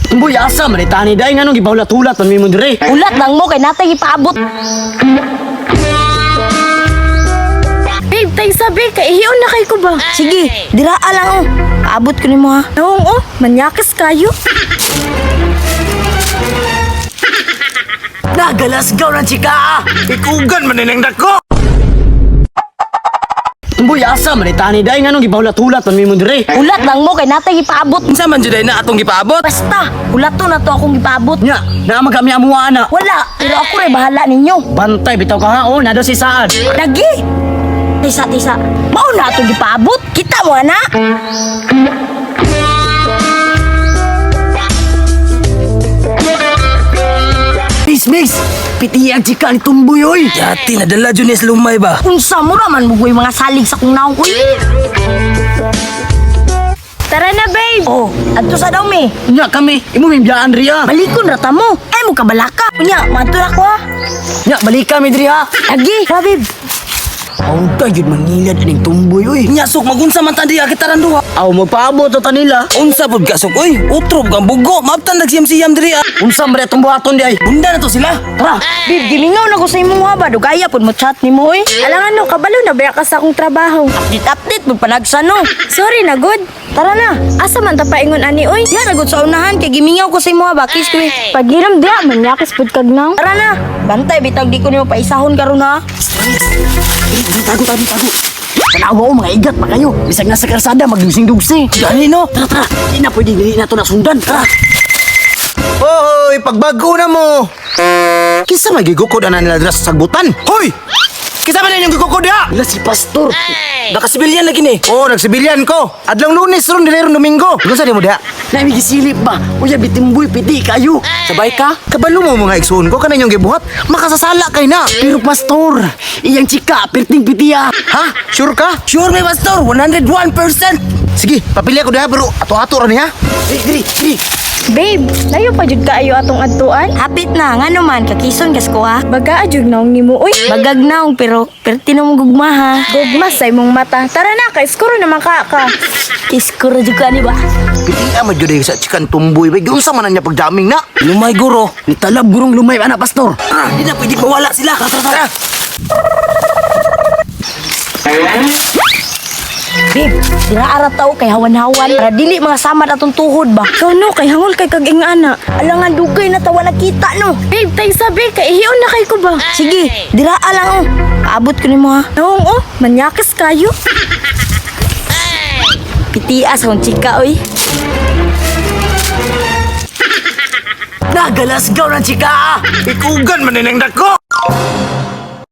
Tumboy asa man tani day nganong gipahulat-hulat man mi mo dire. Ulat lang mo kay natay ipaabot. Babe, tay sabi, kaihiyon na kay ko ba? Sige, diraa lang oh. Paabot ko nimo ha. Naong oh, manyakis kayo. Nagalasgaw ng chika. Ikugan man nining dako. Tumboy asa man tani day nganong gipahulat-hulat man mi mo dire. Ulat lang mo kay natay ipaabot. Unsa man jud ay na atong gipaabot? Basta, ulat to na to akong gipaabot. Nya, naa man kami amuha ana. Wala, pero ako rin bahala ninyo. Bantay bitaw ka ha oh, nado si Saad. Lagi! Tisa, tisa. Mao na atong gipaabot. Kita mo, ana. Mix mix. Piti ang chika ni Tumboy oy. Dati nadala jud ni sa lumay ba? Unsa mo raman mugoy mga salig sa kong naong uy. Tara na, babe. Oh, adto sa daw mi. Nya kami, imo mimbiyaan riya. Balikon ra ta mo. Ay mo kabalaka. Unya, manto na ko ha. Nya balik kami diri ha. Lagi, Habib. Aw ka gyud mangilad aning Tumboy oy. Nya sok magunsa man ta diha kita ran duha. Aw magpaabot ta nila. Unsa pud ka sok oy? Utro kang bugo, maabtan nagsiyam-siyam diri ah. Unsa man atong buhaton di ay? Bunda na to sila. Tara. Babe, gimingaw na ko sa imong ha ba. Dugaya pud mo chat nimo oy. Alangan no, kabalo na ba ka sa akong trabaho? Update update mo panagsa no. Sorry na, good. Tara na. Asa man ta paingon ani, oy? Ya nagud sa unahan kay gimingaw ko sa imo ha ba. Kiss ko eh. Paghiram diha, manyakis pud kag naong. Tara na. Bantay bitag di ko nimo paisahon karon ha. Tago tago tago. Tanawa o mga igat pa kayo. Bisag nasa kalsada magdusing-dugsi. Gani no. Tara tara. Di na pwede dili na to nasundan. Tara. Hoy, pagbago na mo. Kinsa may gigukod ana nila dira sa sagbutan? Hoy! Kinsa man inyong gigukod diha? Wala si pastor. Nakasibilyan lagi ni. Oh, nagsibilyan ko. Adlong Lunes ron dili ron Domingo. Unsa di mo diha? Naimi gisilip ba? Uya bitimboy piti kayo. Sabay ka? Kabalo mo mga igsuon ko kanang inyong gibuhat. Makasasala kay na. Pero pastor, iyang chika perting pitiya. Ha? Sure ka? Sure may pastor, 101%. Sige, papili ako diha pero ato-ato ra niya. Diri diri diri. Babe, layo pa jud kaayo atong adtuan. Hapit na ngano man kakison kas ko ha. Baga jud naong nimo, oy. Bagag naong pero perti na mong gugma ha. Gugma sa imong mata. Tara na, kay skuro naman ka ka. Kiss ko ra jud ka ani ba. Piti man jud sa chikan tumboy. Bay, unsa man na niya pagdaming na? Lumay guro. Nitalab gurong lumay ana pastor. Tara, di na pwede mawala sila. Tara, tara. Babe, dira ara tao kay hawan-hawan. Para dili mga samad atong tuhod ba. Ikaw no, kay hangol kay kag ingana. Alangan dugay na tawa nakita no. Babe, tay sabi, kaihiyon na kay ko ba? Sige, diraa lang oh. Paabot ko nimo ha. Naong oh, manyakis kayo. Pitias akong chika oy. Nagalasgaw ng chika. Ikugan man nining dako.